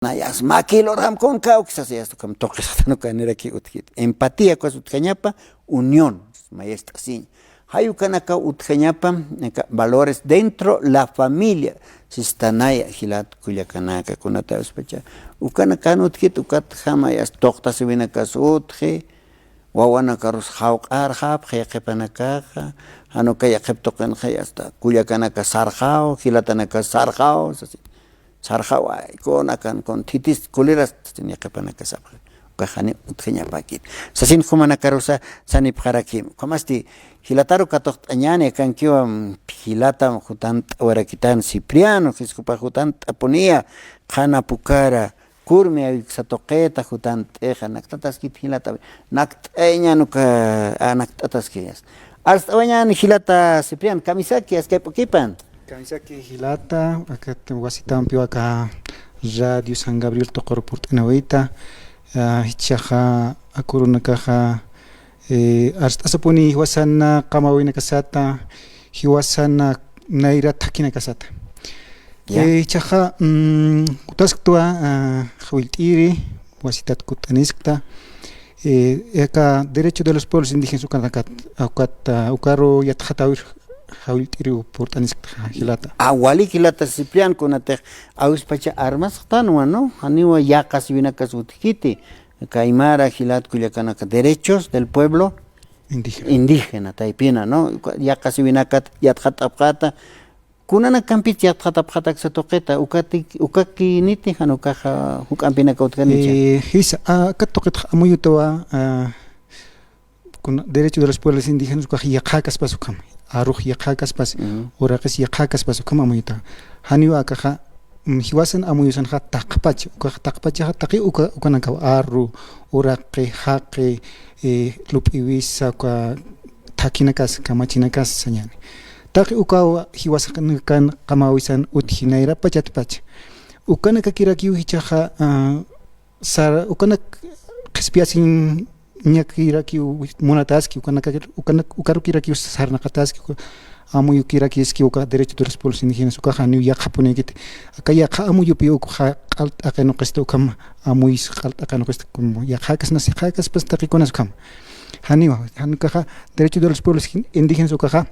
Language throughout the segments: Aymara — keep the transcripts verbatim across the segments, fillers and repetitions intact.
Nayas makilur jamkun kawki sasiyas, ukham tuqisxtan ukaniraki utjit. Empatía ukas utjañapa, unión, mayest'asiñ. Jay ukanakaw utjañapa, aka valores dentro la familia. Sistanaya, jilat kullakanaka, kunatayaspacha. Ukanakan utjit, ukat jamayas tuqtasiwinakas utji, wawanakarus jawq'arxapxi yaqhipanakaxa, jan uka yaqhip tuqinxa, hasta kullakanaka sarxaw, jilatanakas sarxaw, sasi. Sarxaw, ay, kunakan, kun thitis kuliras, sasin yaqhipanaka sapxi. Ukax jani utjañapakit. Sasin jumanakarusa sanipxarakim. Ukhamasti, jilataru katuqt'añäni, akankiwa, mm, jilata jutant'awarakitan Cipriano, jiskupa jutant'apuniya, qhana pukara, kurmi awiksa tuqita jutant'ixa, nakt'ataskit jilata, nakt'ayañan uka, a, nakt'ataskiyas. Arst'awañäni jilata Cipriano, kamisaki, askay p'ukipan. Kamisaki jilata, akat wasitampiwa aka Radio San Gabriel tuquru purt'anawayta, a, jichhaxa akurunakaxa, eh, arst'asipuni jiwasana qamawinakasata, jiwasana nayra thakhinakasata. Ya. Eh, jichhaxa, mm, kutasktwa, ah, jawillt'iri, wasitat kutt'aniskta, eh, aka derecho de los pueblos indígenas ukanakat, ukat, ah, ukaru yatxatawir jawillt'iri purt'aniskta, jilata. Ah, wali jilata Cipriano, kunatix awispacha armasxtanwa, ¿no? Janiwa yaqasiwinakas utjkiti, kaymara jilat kullakanaka, derechos del pueblo indígena. Indígena, taypina, ¿no? Yaqasiwinakat yatxat'apxata, kunanakampis yatxatapxataksa tuqita, ukati, ukakiniti, jan ukaxa juk'ampinaka utjanicha. Eh, jisa, a, aka tuqitxa amuyutawa, a, kuna derecho de los pueblos indígenas ukax yaqhakaspas ukham, arux yaqhakaspas, ujú, uraqis yaqhakaspas ukham amuyutawa. Janiwa akaxa, mm, jiwasan amuyusanxa taqpacha, ukax taqpachaxa taqi uka, ukanakaw arru, uraqi, jaqi, eh, lup'iwisa, uka thakhinakas, kamachinakas sañäni. Taqi ukaw jiwasanakan qamawisan utji nayra pachatpacha. Ukanakakirakiw jichhaxa, ah, sar, ukanak qhispiyasiñakirakiw munataski, ukanakakir-, ukanak, ukarukirakiw sarnaqataski, uka amuyukirakiski uka derecho de los pueblos indígenas, ukaxa janiw yaqhapunïkiti. Aka yaqha amuyupi ukxa q'al t'aqanuqista ukham, amuyis q'al t'aqanuqista, como yaqhakas, nas yaqhakaspas taqikunas ukham. Janiwa, jan ukaxa derecho de los pueblos indígenas ukaxa,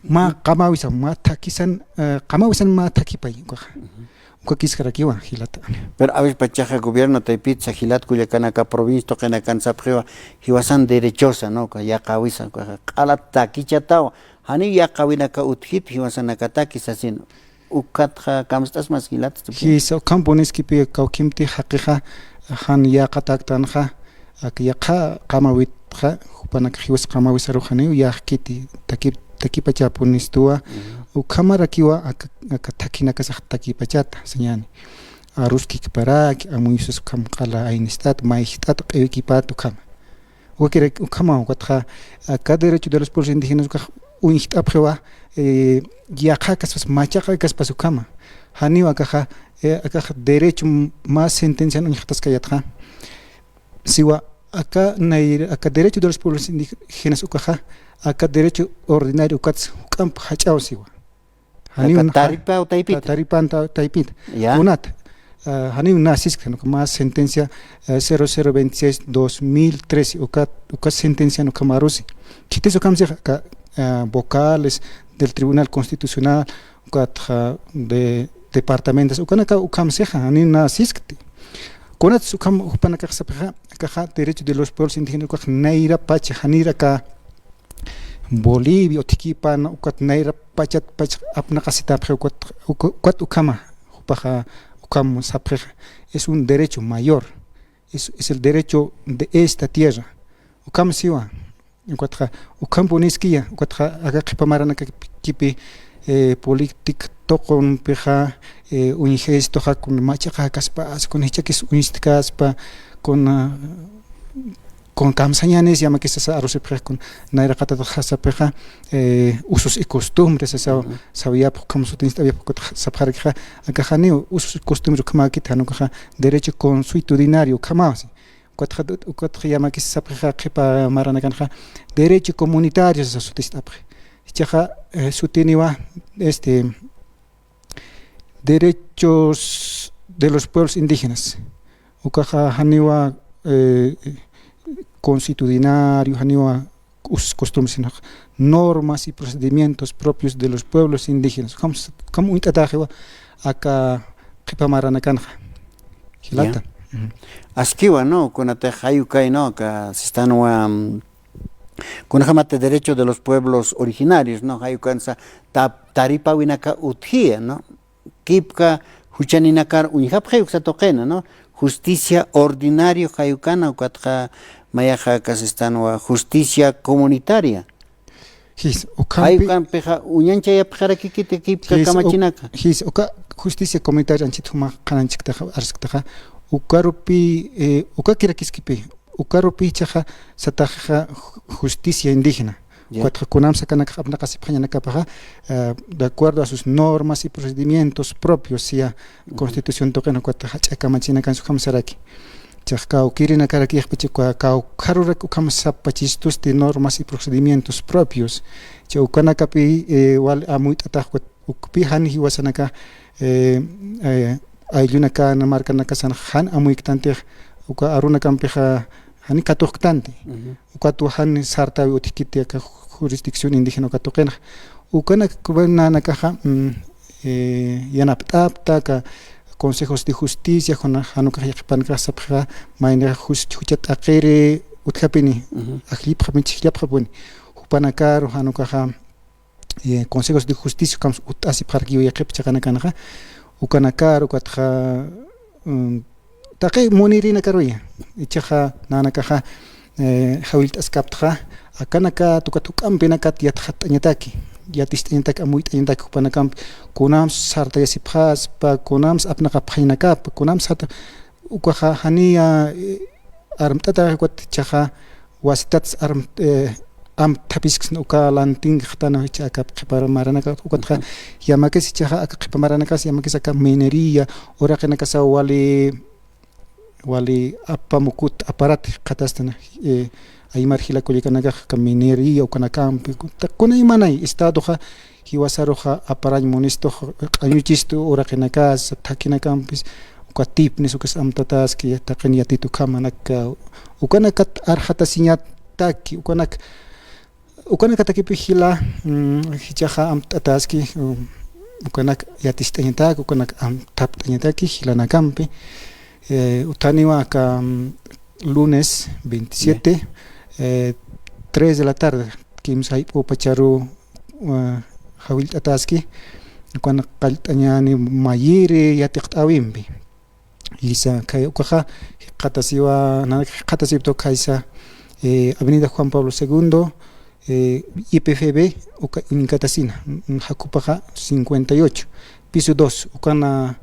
mä qamawisa, mä thakhisan, eh, qamawisa mä thakhipay ukaxa. Ujú. Ukakiskarakiwa, jilata. Pero a veces pachaxa gobierno taypitsa jilat kullakanaka provincia tuqinakan sapxiwa, jiwasan derechosa, ¿no? Uka yaqawisa, ukaxa q'alat thakichatawa. Janiw yaqawinaka utjit, jiwasanakataki sasin. Ukatxa kamst'asmas jilata, Cipriano. Jisa, ukhampuniskipi kawkhimti jaqixa, jan yaqataktanxa, aka yaqha qamawitxa, jupanakax jiwas qamawisaru janiw yaqkiti, taki, takipachapunistuwa, ujú, ukhamarakiwa aka, aka thakhinakasax takipachata, sañäni. Arus kikparaki, amuyusas ukham q'ala aynist'at, mayjt'at, q'iwikipat ukhama. Ukakirak ukhama, ukatxa, aka derecho de los pueblos indígenas ukax uñjt'apxiwa, eh, yaqhakaspas, machaqakaspas ukhama. Janiw akaxa, eh, akax derecho m-, mä sentencian uñjtaskayatxa. Siwa, aka nayra, aka derecho de los pueblos indígenas ukaxa, aka derecho ordinario ukats juk'amp jach'aw siwa. Janiw aka na-, taripaw taypita. Ta-, taripan ta-, taypita. Ya. Kunat, ah, janiw nasiskta, ¿no? Mä sentencia, eh, cero cero veintiséis dos mil trece, ukat, ukat sentencia ukham arusi. Khitis ukham six aka, ah, vocales del Tribunal Constitucional, ukat, ah, de, departamentos, ukanaka ukham six, janiw nasiskti. Kunat ukham jupanakax sapxixa, akaxa derecho de los pueblos indígenas, ukax nayra pacha, janir aka Bolivia, utjikipan, ukat nayra pachat, pach apnaqasitapxi, ukat, uka-, ukat ukhama, jupaxa, ukham sapxixa, es un derecho mayor, es, es el derecho de esta tierra. Ukham siwa, ukatxa, ukhampuniskiya, ukatxa, aka qhipa maranakakipi, eh, política tuqunpixa, eh, uñjaystuxa, kun machaqakaspas, kun jichhakis uñstkaspa, kun, ah, kun kamsañänis yamakisasa arusipxixa, kun nayraqatatax sapxixa, eh, usos y costumbres, sasaw, ujú, sawiyapx, ukham sutinst'awiyapx, ukatxa sapxarakixa, akax janiw usos y costumbres ukhamäkit, jan ukaxa derecho consuetudinario ukhamäwa, si. Ukatxa, ukatxa yamakis sapxixa qhipa maranakanxa, derecho comunitario sasa sutist'apxi. Jichhaxa, eh, sutiniwa, este, derechos de los pueblos indígenas. Ukaxa janiwa, eh, consuetudinario, janiwa us-, costumbres, sino normas y procedimientos propios de los pueblos indígenas. Ukham s-, ukham uñt'ataxiwa aka qhipa maranakanxa. Jilata. Ya. Ujú. Askiwa, ¿no? Kunatix jay ukay, ¿no? Aka sistanwa, mm, kunjamati derecho de los pueblos originarios, ¿no? Jay ukansa tap-, taripawinaka utjiya, ¿no? Kipka juchaninakar uñjapxi uksa tuqina, ¿no? Justicia ordinario jay ukana, ukatxa mayaxa aka sistanwa justicia comunitaria. Jis, jay ukhampi ukampixa uñanchayapxarakikiti kipka jis, uk-, kamachinaka. Jis, uka justicia comunitaria anchhit jumax qhananchiktaxa, arsktaxa, ukarupi, eh, ukakirakiskipi, ukarupi jichhaxa sataxixa ju-, justicia indígena. Ya. Ukatxa kunamsa akanakax apnaqasipxañanakapaxa, eh, de acuerdo a sus normas y procedimientos propios, siya ujú, constitución tuqina ukatxa jach'a kamachinakansa ukham saraki. Chiqa kawkïrinakarakixpacha uka kawkharurak ukham sapachistusti normas y procedimientos propios. Chiqa ukanakapi, eh, wal amuyt'atax ukat ukpi jan jiwasanaka, eh, eh, ayllunakana, markanakasan jan amuyktanti, uka arunakampixa jani katuqktanti. Ujú. Ukatwa jan sartawi utjkiti aka jurisdicción indígena uka tuqinxa. Ukanak nanakaxa, mm, eh, yanapt'apta aka consejos de justicia, juna-, jan ukax yaqhipanakax sapxixa, mayni jus-, jucha t'aqiri utjapini, ujú, ajllipxapini, chhijllapxapuni. Jupanakaru jan ukaxa, eh, consejos de justicia, ukhams utt'asipxarakiw yaqhip chiqanakanxa, ukanakar, ukatxa, mm, taqi munirinakaruya, ichaxa nanakaxa, eh, jawillt'askaptxa, akanakat, ukat juk'ampinakat yatxatt'añataki, yatist'añataki, amuyt'añataki, jupanakampi, kunams sartayasipxaspa, kunams apnaqapxañanakapa, kunams sarta-, ukaxa janiya, eh, armt'ata ukat ichaxa wasitats arm-, eh, amthapisksna uka lantinxtana jichha aka qhipa maranaka ukatxa, ujú, yamakis ichaxa aka qhipa maranakas yamakis aka minería, uraqinakasa wali, wali apamukut aparat jikxatastana, eh, aymar jila kullakanakax aka minería ukanakampi, ta-, kuna imanay estadoxa jiwasaruxa aparañ munistux, q'añuchistu uraqinakas, thakhinakampis, uka tipnis, ukas amtataski, taqin yatitu ukhamanak, ukanakat arxatasiñataki, ukanak, ukanakatakipi jila, mm, jichhaxa amtataski, um, ukanak yatist'añataki, ukanak amthapt'añataki, jilanakampi, eh, uthaniwa aka, mm, lunes veintisiete, eh, tres de la tarde, kimsa jayp'u pacharu, eh, jawillt'ataski, ukan qallt'añäni mayiri yatiqt'äwimpi. Jisa, kay ukaxa, jikxatasiwa, nanak jikxatasiptu khaysa, eh, Avenida Juan Pablo segundo, eh, I P F B, uka uñkatasina, mm, jakupaxa cincuenta y ocho, piso dos, ukana,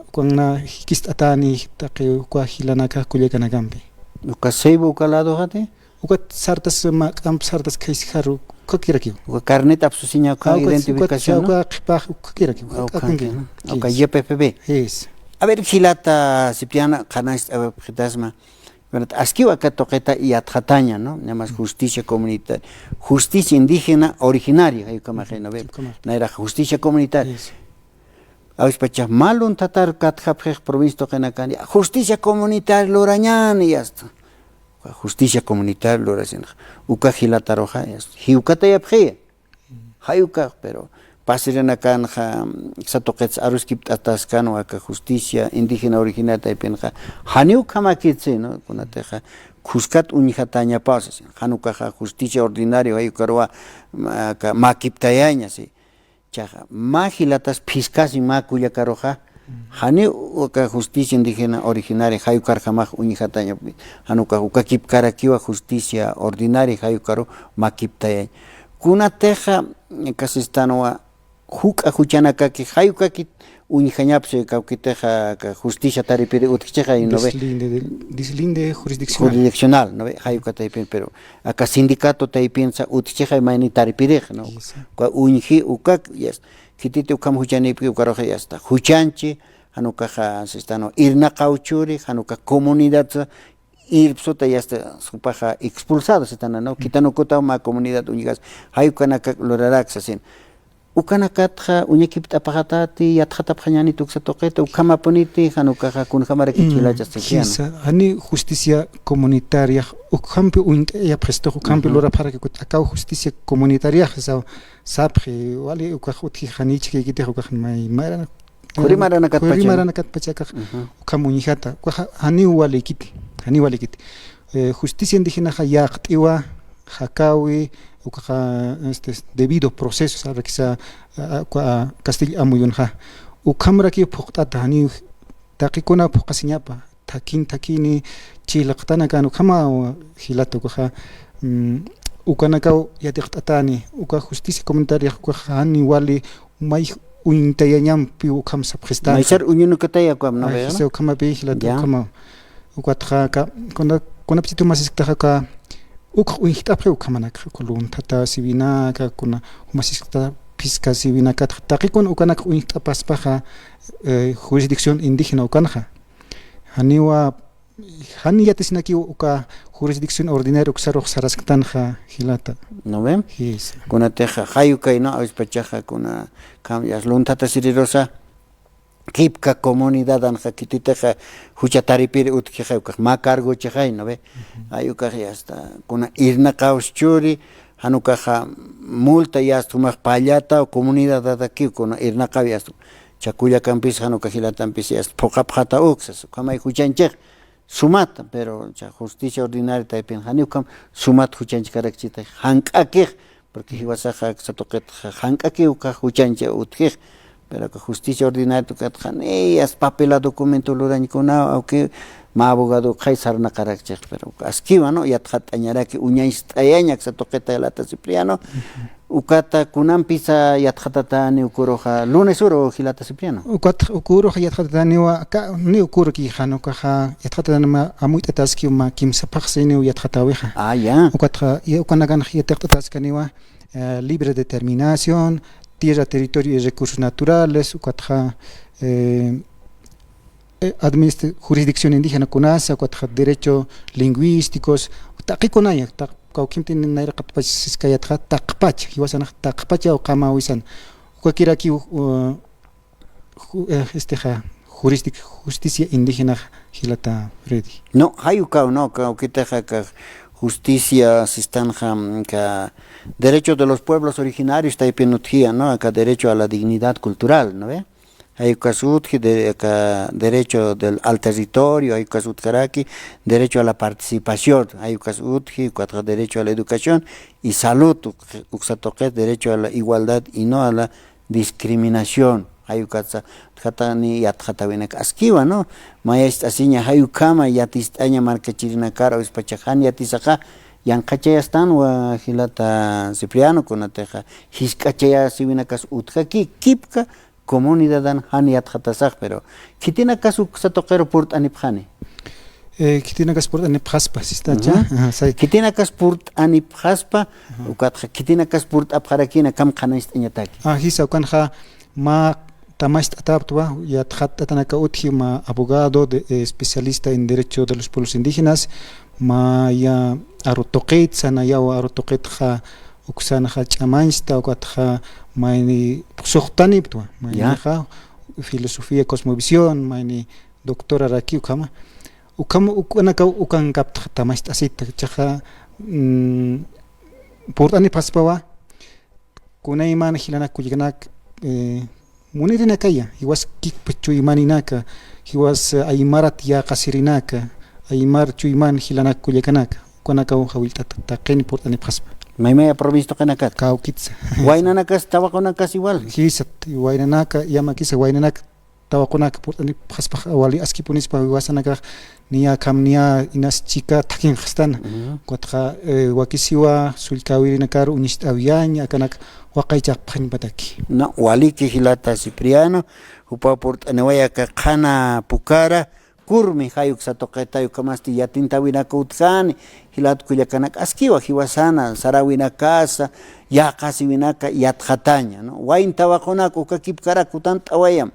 ukana jikist'atäni, taqi uka jilanaka kullakanakampi. Uka Ceibo uka ladoxati? Ukat sartas, mä k'amp sartas khaysa jaru, ukakirakiw. Uka carnet apsusiña uka, ah, ukat, identificación, ukat, ¿no? Uka qhipax, ukakirakiw, ah, uka, uka, uka, uka, uka, yes. Y P F B. Yes. A ver, jilata Cipriana, qhanañcht'awayapxitasma. Bueno, askiw aka tuqita yatxataña, ¿no? Nada más justicia comunitaria, justicia indígena originaria, jay ukamaxi, ¿no ve? Jay ukamaxi. Nayrax justicia comunitaria. Yes. Awispacha mä lunthatar katjapxix provincia tuqinakani, justicia comunitaria lurañäni, ya está. Justicia comunitaria lurasinxa. Uka jilataruxa, ya está. Jiwkatayapxiya. Jay ukax, pero pasirinakanxa, satuqits aruskipt'ataskanwa aka justicia indígena originaria taypinxa, janiw ukhamakitsi, ¿no? Kunatixa, khuskat uñjatañapaw, sasin. Jan ukaxa justicia ordinaria, jay ukaruwa, ma-, aka makiptayaña, sí. Chaxa, mä jilatas phiskasin mä kullakaruxa, janiw uka justicia indígena originaria, jay ukarjamax uñjatañapi, jan ukax ukakipkarakiwa justicia ordinaria, jay ukaru makiptayañ. Kunatixa, kasistanwa, juk'a juchanakaki, jay ukakit uñjañapsi, kawkitixa, aka justicia taripiri utjchixay, ¿no ve? Dislinde, dislinde jurisdiccional. Jurisdiccional, ¿no ve? Jay uka taypin, pero aka sindicato taypinsa utjchixay mayni taripirix, ¿no? Isa. Uka uñji, ukak, yes. Khititi ukham juchanipki ukarux ya está. Juchanchi, jan ukaxa, sistano, irnaqaw churi, jan uka comunidadsa, irpsuta ya está, jupaxa expulsado, sitana, ¿no? Kitanukutaw mä comunidad uñjas, jay ukanaka lurarak sasin. Ukanakatxa uñakipt'apxatati, yatxatapxañäniti uksa tuqita, ukhamapuniti, jan ukaxa kunjamarakichi jilacha Cipriano. Jisa, jani justicia comunitaria, ukhampi uñt'ayapxistux, ukhampi lurapxaraki, akaw justicia comunitaria, jisa, sapxi, wali ukax utji janichkikitix ukax may, mayran-, Khuri maranakat khuri pacha. Maranakat pacha akax, ukham uñjata, ukaxa janiw walikiti, janiw walikiti. Eh, justicia indígenaxa yaqt'iwa, jakawi, ukaxa, este, debido proceso, sarakisa, a, a, uka, a, castill amuyunxa. Ukhamrakiw phuqt'ata, janiw taqikuna phuqasiñapa, thakin, thakini, chilaqtanakan, ukhamaw jilata, ukaxa, mm, ukanakaw yatiqt'atani, uka justicia comunitaria, ukaxa jani wali, may uñtayañampi ukham sapxistani. Maysar uñunukataya ukham, ¿no ve? Ay, jisa, ukhamapi, jilata, ukhamaw. Ukatxa, ka, kuna, kuna pisitu masisktaxa, ka, ukx uñjt'apxi ukhamanakxa, uka lunthata siwinaka, kuna, masiskta phisqa siwinakatxa, taqikun ukanakx uñjt'apaspaxa, eh, jurisdicción indígena ukanxa. Janiwa, jan yatisinakiw uka jurisdicción ordinaria uksarux sarasktanxa jilata. ¿No ve? Jisa. Kunatixa, jay ukay, ¿no? Awispachaxa, kuna, kam, yas lunthata sirirusa, kipka comunidadanxa khititixa jucha taripiri utjkixay, ukax mä cargochixay, ¿no ve? Ay ukax yasta, kuna irnaqaws churi, jan ukaxa multa yasta jumax pallata, o comunidadadakiw, kuna irnaqaw yasta, cha kullakampis, jan uka jilatampis yasta, phuqapxata uksas, ukhamay juchanchix, sumata, pero cha justicia ordinaria taypin janiw ukham sumat juchanchkarakchita, jank'akix, porque jiwasaxa aksa tuqitxa jank'akiw uka juchancha utjix, pero aka justicia ordinaria tuqitxa ni as papela documento lurañkuna, aunque mä abogado ukxay sarnaqarakchix, pero askiwa, ¿no? Yatxatt'añaraki, uñacht'ayaña aksa tuqita jilata Cipriano, Ukata kunampisa yatxatatani ukuruxa, lunes uru jilata Cipriano. Ukat ukuruxa yatxatataniwa, ka, ni ukuru kixa, ukaxa yatxatatanima amuyt'ataskiw mä kimsa phaxsiniw yatxatawixa. Ah, ya. Ukatxa, ya, ukanakanxa yatiqt'ataskaniwa, eh, libre determinación, tierra, territorio y recursos naturales, ukatxa, eh, eh, administ-, jurisdicción indígena kunasa, ukatxa derecho lingüísticos, taqikunaya, taq-, kawkimti nayraqatpach siskayatxa, taqpacha, jiwasanax taqpacha uqamawisan. Ukakirakiw, uh, ju-, eh, estexa, juristic-, justicia indígena jilata Freddy. No, jay ukaw, no, kawkitaxa ka justicia sistanxa, mm, ka derecho de los pueblos originarios taypin utjia, ¿no? Aka derecho a la dignidad cultural, ¿no ve? Jay ukas utji, de, aka derecho del, al territorio, jay ukas utjaraki, derecho a la participación, jay ukas utji, ukatxa derecho a la educación y salud, uk-, uksa tuqit, derecho a la igualdad y no a la discriminación, jay ukatsa, utjatani yatxatawinak askiwa, ¿no? Mayacht'asiña, jay ukhama yatist'aña markachirinakar, awispachax jan yatisaxa, yanqhachayastanwa jilata Cipriano, kunatixa, jisk'achayasiwinakas utjaki, kipka, comunidadan jan yatxatasax, pero khitinakas uksa tuqiru purt'anipxani. Eh, khitinakas purt'anipxaspa, sistacha. Ujú. Ajá, say. Khitinakas purt'anipxaspa, ajá, ukatxa khitinakas purt'apxarakïna, akham qhanañcht'añataki. Ah, jisa, ukanxa mä tamacht'ataptwa, yatxatt'atanaka utji mä abogado de, eh, especialista en derecho de los pueblos indígenas, mä ya aru tuqit, sanayaw aru tuqitxa, uksanxa ch'amañchta, ukatxa mayni suxtaniptwa, ya, maynixa filosofía, cosmovisión, mayni doctoraraki ukhama. Ukhama, ukanakaw ukankaptxa tamacht'asita, jichhaxa, mm, purt'anipxaspawa, kunayman jilanak kullakanak, eh, munirinakaya, jiwas kikpa chuymaninaka, jiwas, eh, aymarat yäqasirinaka, aymar chuyman jilanak kullakanaka, ukanakaw jawillt'ata, taqin purt'anipxaspa. Maymaya provincia tuqinakat. Kawkitsa. Waynanakas, tawaqunakas igual. Jisat, waynanaka, yamakisa, waynanak, tawaqunak purt'anipxaspax wali askipunispa jiwasanakax niya akham niya inas chika thakinxastan. Ujú. Ukatxa, eh, wakisiwa sullkawirinakar uñacht'awiyañ, akanak waqaychapxañpataki. No, waliki jilata Cipriano, jupaw purt'aniwaya aka qhana pukara, kurmi jay uksa tuqitay ukhamasti yatintäwinaka utjani, jilat kullakanak askiwa jiwasana, saräwinakasa, yäqasiwinaka yatxataña, ¿no? Wayn tawaqunak uka kipkarak jutant'awayam.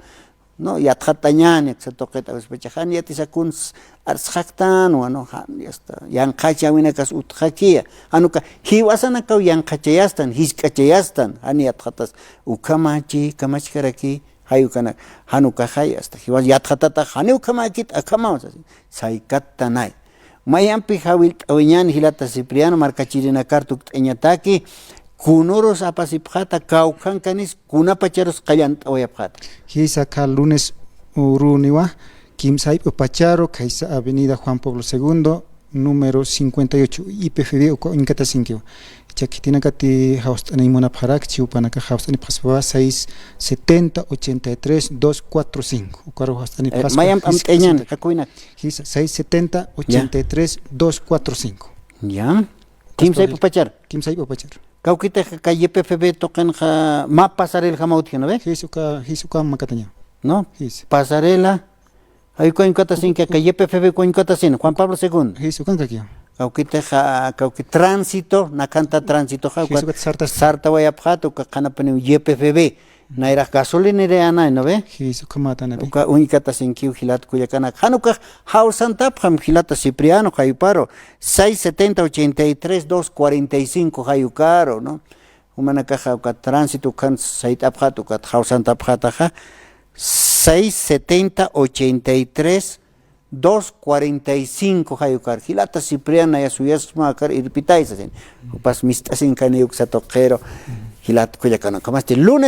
¿no? Yatxatañäni, aksa tuqit awspacha, jan yatisakuns arsxaktanwa, ¿no? Jan, ya está. Yanqhachawinakas utjakiya. Jan uka, jiwasanakaw yanqhachayastan, jisk'achayastan, jan yatxatas, ukhamachi, kamachkaraki, jay ukanak, jan ukaxay, hasta jiwas yatxatatax, janiw ukhamäkit, akhamaw, sasin. Saykattanay. Mayampi jawillt'awiñän jilata Cipriano, markachirinakar tukt'añataki, kunürus apasipxäta, kawkhankanis kunapacharus qallant'awayapxäta. Jisa, aka lunes uruniwa, kimsayp'u pacharu, khaysa Avenida Juan Pablo segundo, número cincuenta y ocho, I P F B, uka uñkatasinkiwa. Jichha khitinakati jawst'aniy munapxarakchi, jupanakax jawst'anipxaspawa seis setenta, ochenta y tres, dos cuatro cinco. Ukaru jawst'anipxaspa. Eh, mayamp amt'añän, jisa, jakuwinak. Jisa, seis setenta, ochenta y tres, dos cuatro cinco. Ya. Kimsayp'u pachar. Kimsayp'u pachar. Kawkitix aka Y P F B tuqinxa mä pasarelajama utji, ¿no ve? Jisa, uka, jisa, uka makataña. ¿No? Jisa. Pasarela. Jay uka uñkatasinki, aka Y P F B uka uñkatasin, Juan Pablo segundo. Jisa, ukankakiwa. Kawkitix, ah, kawki tránsito, nakhanta tránsito, jay uka. Jisa, ukat sartas. Sartawayapxäta, uka qhanapiniw Y P F B. Nayrax gasolinera, ¿no ve? Jisa, ukhamätanati. Uka uñkatasinkiw jilat kullakanak. Jan ukax jawsantapxam jilata Cipriano, jay ukaru, seis setenta, ochenta y tres, dos cuarenta y cinco, jay ukaru, ¿no? Jumanakaxa uka tránsito ukhan sayt'apxäta, ukat jawsantapxätaxa, seis setenta, ochenta y tres, dos cuarenta y cinco, jay ukar. Jilata Cipriano, naya suyasma akar irpitaysa, sasin. Jupas mist'asinkaniw uksa tuqiru, jilat kullakanaka. Masti lunes